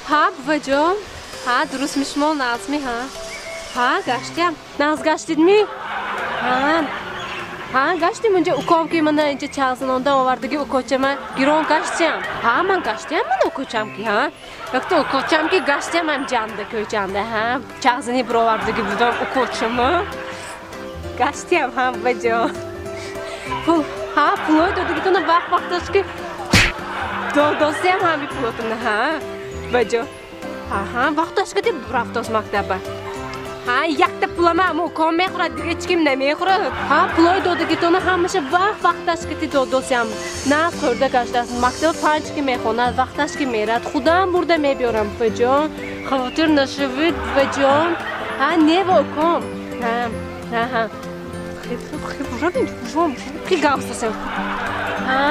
Ҳа, буваҷон. Ҳа, дуруст мишмо нағзми, ҳа. Ҳа, гаштиям. Нағз гаштидми? Ҳа. Ҳа, гаштим инҷа уком ки мана инҷа чағзинонда овардаги укочама гирон гаштиям. Ҳа, ман гаштиям мана укочам ки, ҳа. Якта укочам ки гаштиям ҳам ҷанда кӯчанда, ҳа. Чағзини бировардаги будам укочама. Гаштиям, ҳа, буваҷон. Пул, ҳа, пулои додагитона вақт вақташ ки додосиям ҳами пулотона, ҳа. Баҷо. Ҳа, вақташ ки рафтос мактаба. Ҳа, якта пулама ам уком мехӯрад, дига ҳеч ким намехӯрад. Ҳа, пулои додагитона ҳамаша вақт вақташ ки додосиям. Нағз хӯрда гаштааст. Мактаба 5 ки мехонад, вақташ ки мерад. Худам бурда мебиёрам, баҷон. Хавотир нашавед, баҷон. Ҳа, не ва уком. Ҳа, ҳа, ҳа. Хи гавсасем. Ҳа,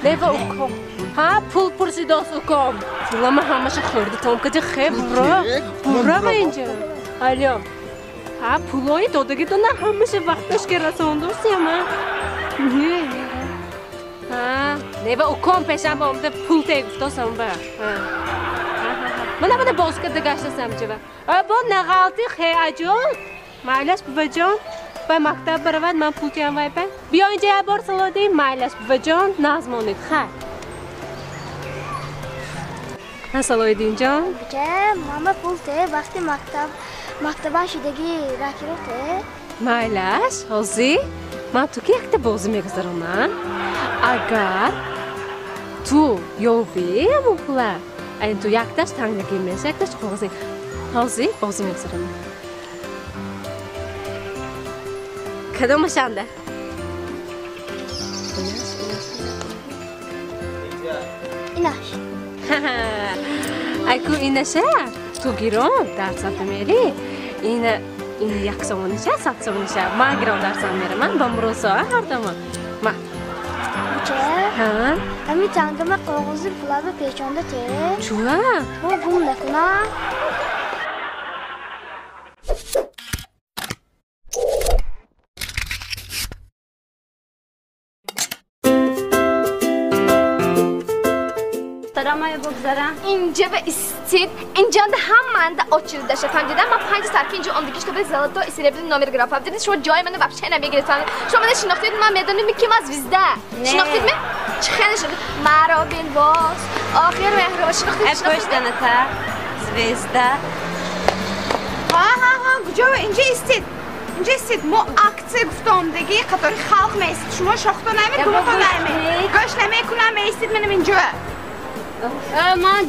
не ва уком. Ҳа, пул пурсидос уком. Пулама ҳамаша хӯрда том кади хе бура. Бура ва инҷа. Алё. Ҳа, пулои додагитона ҳамаша вақташ ки расондосиям, ҳа. Не. Ҳа, не ва уком пешам омада пул те гуфтосам ба. Ҳа. Мана мана боз карда гаштасам ҷава. А бо нағалти хе аҷон. Майлаш буваҷон. Ба мактаб баравад, ман пул тиям вай ба. Биё инҷа як бор салодӣ, майлаш буваҷон, нағз монед, хай. Ҳа, Салоиддинҷон? Бача, мама пул те, вақти мактаба шудагӣ ракиро те. Майлаш, ҳозир ман ту ки якта бозӣ мегузаронам. Агар ту ёвӣ ҳамон пула, айн ту якташ тангагӣ меша, якташ коғазӣ. Ҳозир бозӣ мегузаронам. Кадомашанда? Инаш. Айку инаша ту гирон дар саф мери. Ина ин як сомониша, 100 сомониша. Ман гирон дар саф мерам. Ман ба муросо ҳар дома. Ма. Бача? Ҳа? Ами тангама коғази пулаба печонда те. Чуа? Бо гум накунам. اینجا به استید اینجا هم من ده آچیز داشته فهمیدم من 5 سال که اینجا آمدگیش تو به زلاتو سلبریتی نامر گرفتم فهمیدید شما جای منو вообще نمیگیرید شما من شناختید من میدونم که من звезда شناختید من چه خیلی شناختید مرا بین باز آخر مهربان شناختید پشت تا звезда ها ها ها کجا اینجا استید اینجا استید ما акция گفتم دیگه قطار خلق میستید شما شاختو نمی گمتو نمی گوش نمیکنم میستید منم اینجا من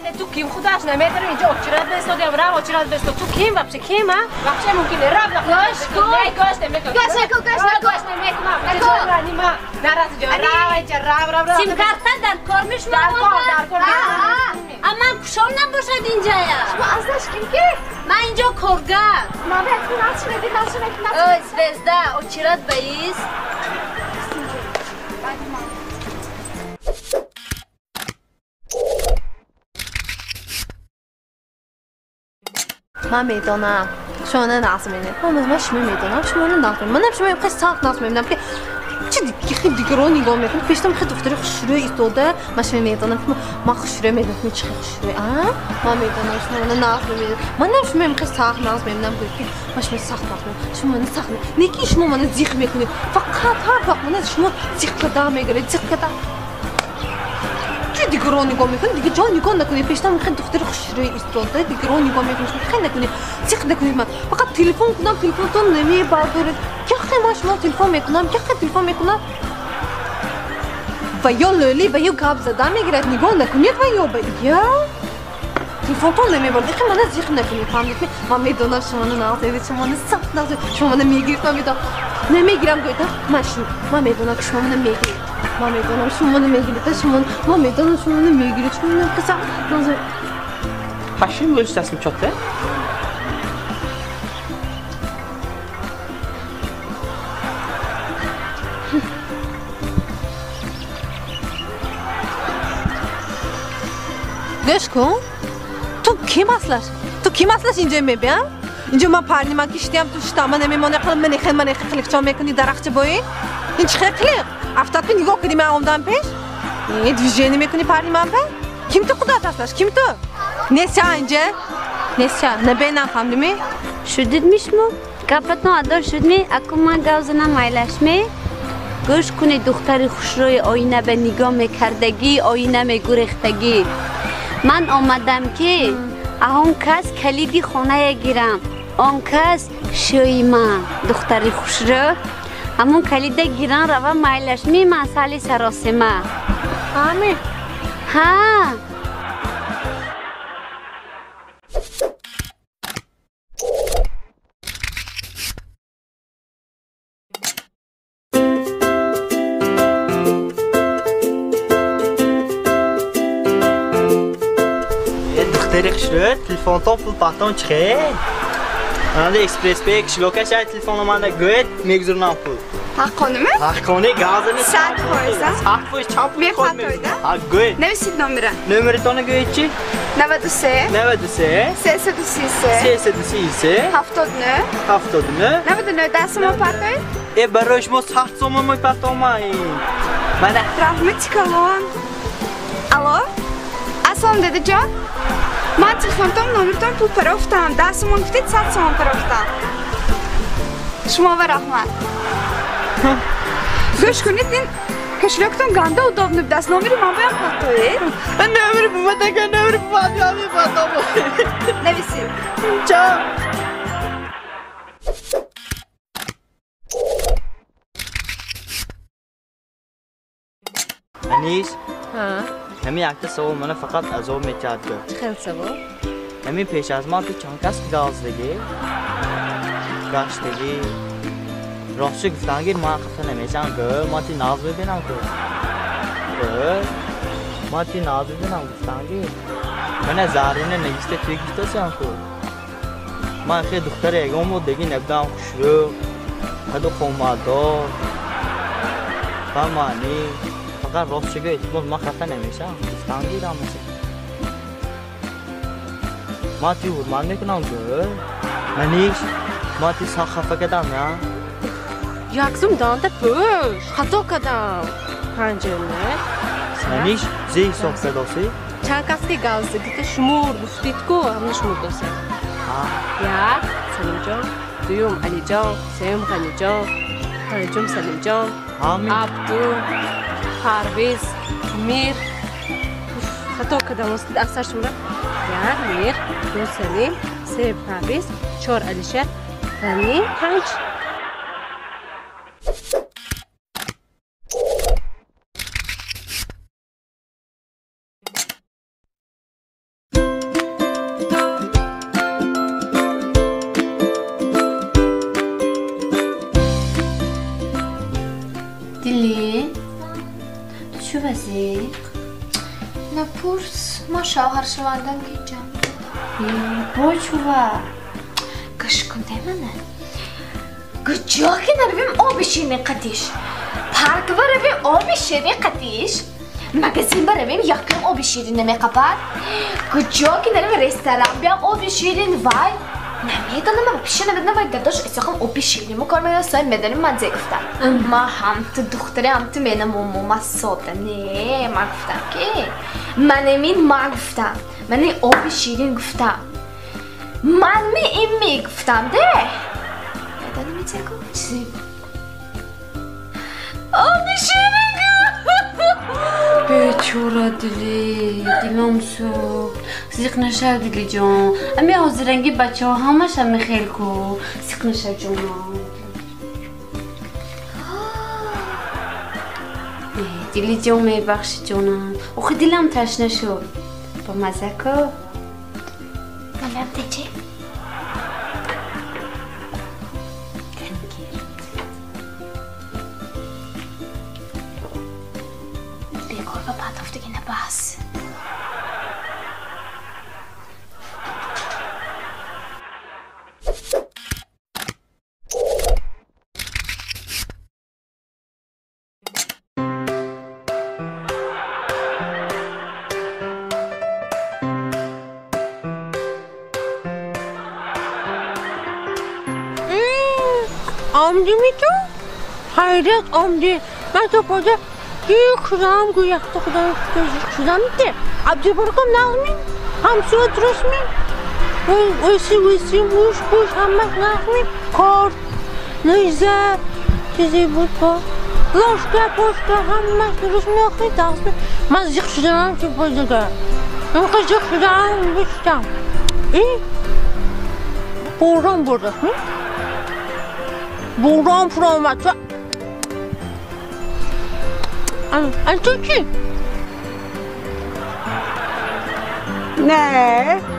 نه تو کیم خودش نمیدونم اینجا اچرات بسودم راه اچرات بسود تو کیم вообще کیم ها вообще ممکنه راه گوش کن گوش نمیکنم گوش نکن گوش نکن گوش نمیکنم نمیکنم ما ناراض جو راه اینجا راه راه راه سیم کارت در کار میشم در کار در کار اما کشون نباشد اینجا شما ازش کیم که من اینجا کارگر من بهتون نشنیدید نشنیدید اوه звезда اچرات بیست من میدانم شما نه نقص می‌بینید. من شما میدانم شما نه نقص می‌بینید. منم شما خیلی سخت نقص می‌بینم که چی دیگه خیلی دیگران نگاه میکنم پیشتم خیلی دختری خوشروی ایستاده من شما میدانم من خوشروی میدونم چه خوشروی من میدانم شما نه نقص می‌بینید. منم شما خیلی سخت نقص می‌بینم که من شما سخت نقص می‌بینم شما نه سخت نیکی شما من زیخ میکنید فقط هر وقت من شما زیخ کدا میگیرید زیخ کدا دیگران نگاه میکنی دیگه جا نگاه نکنی پیشتم خیلی دختر خوشروی ایستاده دیگران نگاه میکنی خیلی نکنی زیق نکنید من فقط تلفن کنم تلفنتون نمیبردارید که خیلی من شما تلفن میکنم که خیلی تلفن میکنم و یا لولی و یا گپ زده میگیرد نگاه نکنید و یا یا تلفنتون نمیبردارید خیلی من زیق نکنید فهمیدید من میدونم شما نه نازید شما نه سخت نازید شما نه میگیرید من میدونم نمیگیرم گویدم من میدونم که شما نه میگیرید من میدونم شما نمیگیرید شما من میدونم شما نمیگیرید شما نمیگیرید Haşim öz səsim çatdı. گوش کن تو کی مسئلش تو کی مسئلش اینجا میبینم اینجا من پارلیمان کشتیم تو شتامه نمیمونه قلم من خیلی من خیلی چا میکنی درخت بایی این چه خیلی افتاد نگاه کردی من آمدم پیش یه движение میکنی پارلیمان به کیم تو خدا ترسش کیم تو Нест инҷа? Нест набенам фаҳмидӣ? Шудид ми шумо? Гапатон адо шуд ми? Аку ман гап занам майлаш ми? Гӯш кунед духтари хушрӯи оина ба нигоҳ мекардагӣ, оина мегурехтагӣ. Ман омадам ки он кас калиди хонае гирам. Он кас шӯи ман, духтари хушрӯ. Ҳамон калида гирам рава майлаш ми ман сали саросима. Ҳами? Ҳа. Телефонтон пул пахтон чихе? Анда экспресс пей кишлока шай телефон омада гӯед мегузурнам пул. Ҳаққоними? Ҳаққони газини 100%. 100% чанд пул мепатоида? Ҳа гӯед. Нависид номера. Номератонро гӯед чи? 93 93 333 333 79 79 99 10 сомон партоед? Э барои шумо 100 сомон мепартомам. Мана. Раҳмати калон. Алло? Ассалом дадаҷон. Ман телефонтон номертон пул парофтам. 10 сомон гуфтед 100 сомон парофтам. Шумо ва раҳмат. Гӯш кунед, ин кошелёктон ганда удобно будаст. Номери ман боям партоед? Номери буватака, номери буватака мепартом. Нависед. Чао. Анис? Ҳа? Ҳамин якта савол мана фақат азоб метиҳад гӯ. Чӣ хел савол? Ҳамин пеш аз ман ту чанд кас газдагӣ? Гаштагӣ? Ростши гуфтанги ман хафа намешам гӯ. Ман ти нағз мебинам гӯ. Гӯ. Ман ти нағз мебинам гуфтанги. Мана Зарина нависта туи гуфтасиам ку. Ман хеле духтари ягон буд деги набудам хушрӯ, қаду қоматдор. Фаҳманӣ? Фақат ростши гӯ, илтимос ман хафа намешам. Гуфтанги рамаса. Ман ти ҳурмат мекунам гӯ. Маниш, ман ти сахт хафа кардам, на? Яксум данда пӯш, хато кардам. Панҷуме. Маниш, зе ҳисоб кардосӣ? Чанд кас ки гавздагита шумор гуфтид ку, ҳамна шумор досем. Як, Салимҷон, дуюм Алиҷон, сеюм Ғаниҷон, панҷум Салимҷон, Абду, Парвиз, Мир. Хато кардам, аз сар шумора. Як, Мир, ду, Салим, се, Парвиз, чор, Алишер, Ғани, панҷ. Дили, ту чӯ вазиқ? Напурс, ман шавҳаршавандам ки ҷамъ додам. Бо чӯва? Гӯш кун дай мана. Куҷо ки наравем оби ширин қатиш. Парк баравем оби ширин қатиш. Магазин баравем якум оби ширин намеқапад. Куҷо ки наравем ресторан биям оби ширин вай. Намедонам, ма пиша намедонам, вай дадош исоқам оби ширин мо кор медонам, сой медонем ман зе гуфтам. Ма ҳам ту духтаре, ҳам ту менам мо сода. Не, ман гуфтам ки манемин ма гуфтам. Мани оби ширин гуфтам. Ман ми ин ми гуфтам де. Медонам зе гуфт? Чизи? Оби ширин гуфт. Бечора Дили, дилам сӯхт. Зиқ нашав Дилиҷон. Ами ҳозиранги бачаҳо ҳамаша мехел ку. Зиқ нашав ҷонам. Дилиҷон мебахши ҷонам. Охи дилам ташна шуд. Бо мазза ку. Мамам течи? Бекор ба патофтаги набас. Омдими ту? Ҳайрат омди. Ман то пода гир шудам, гӯ якта худам гир шудам де. Абдубаркам нағмин. ҳамсоя дурустми? Ойси ойси муш пуш ҳамаш нағми корд найза чизе буд бо ложка пошка ҳамаш дурустми охи дағзми. Ман зиқ шудам чи бозига. Инқа зиқ шудам бишдам. И борон бурдастми? Борон фуромад. Ан ту чӣ? Не.